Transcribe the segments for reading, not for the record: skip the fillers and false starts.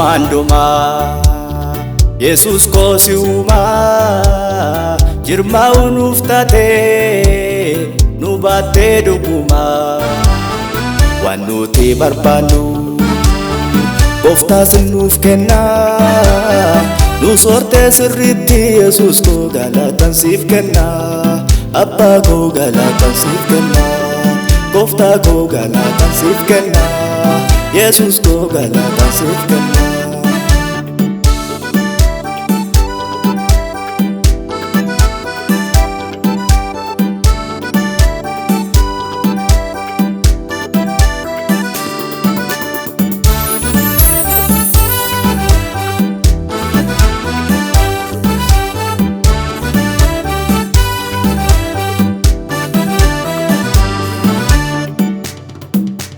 Uumaan Yesus koo si uumaa jirmaa nuuf taatee nu baattee dhugumaa waan nuti barbaannu gooftaas nuuf kennaa nu soortee sirriitti Yesus koo galatan siif kennaa abbaa koo galatan siif kennaa gooftaa koo galatan siif kennaa Yesus koo galatan siif kennaa.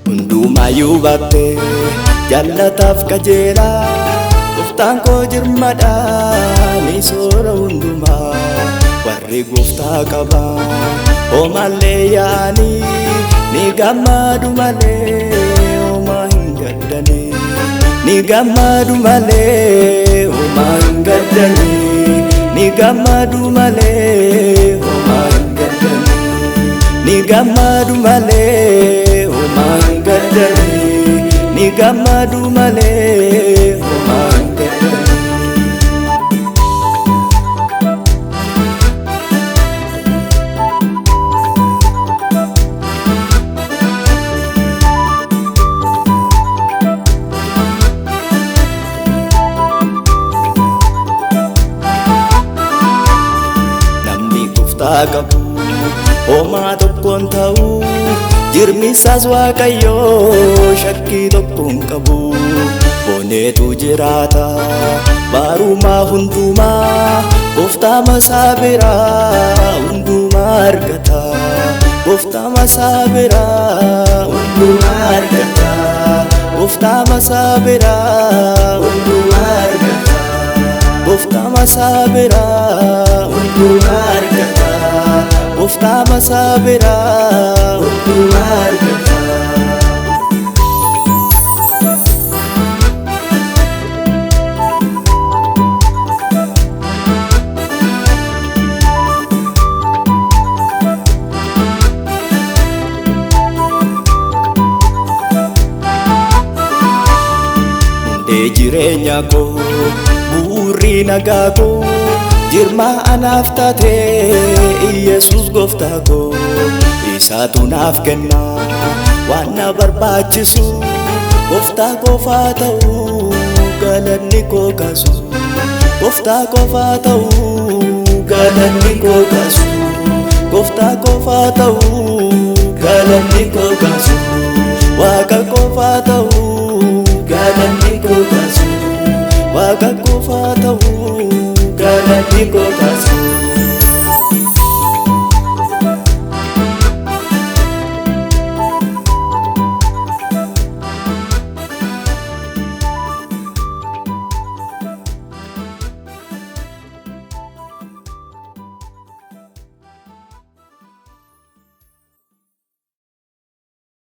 Hundumayyuu baattee jaallataaf qajeelaa gooftaan koo jirmadhaa ni soora hundumaa warri gooftaa qabaa hoomaallee yaa'anii ni gammadu malee homaa hin gaddanii ni gammadu malee homaa hin gaddanii ni gammadu malee homaa hin gaddanii ni gammadu malee homaa hin gaddanii ni gammadu malee homaa hin gaddanii. Namni gooftaa qabu homaa tokkoon ta'u jirmi isaas Waaqayyoo shakkii tokkoon qabu boneetu jiraata barumaa hundumaa gooftaa masaa biraa hundumaa argata gooftaa masaa biraa hundumaa argata gooftaa masaa biraa hundumaa argata gooftaa masaa biraa hundumaa argata gooftaa masaa biraa hundumaa argata. Hundee jireenya koo bu'uurri nagaa koo jirma anaaf taatee Yesus gooftaa koo isaatu naaf kenna waan na barbaachisu gooftaa qofaa ta'uu galanni koo kaasu gooftaa qofaa ta'uu galanni koo kaasu gooftaa qofaa ta'uu galanni koo kaasu waaqa qofaa ta'uu galanni koo kaasu waaqa qofaa ta'uu galanni koo kaasu.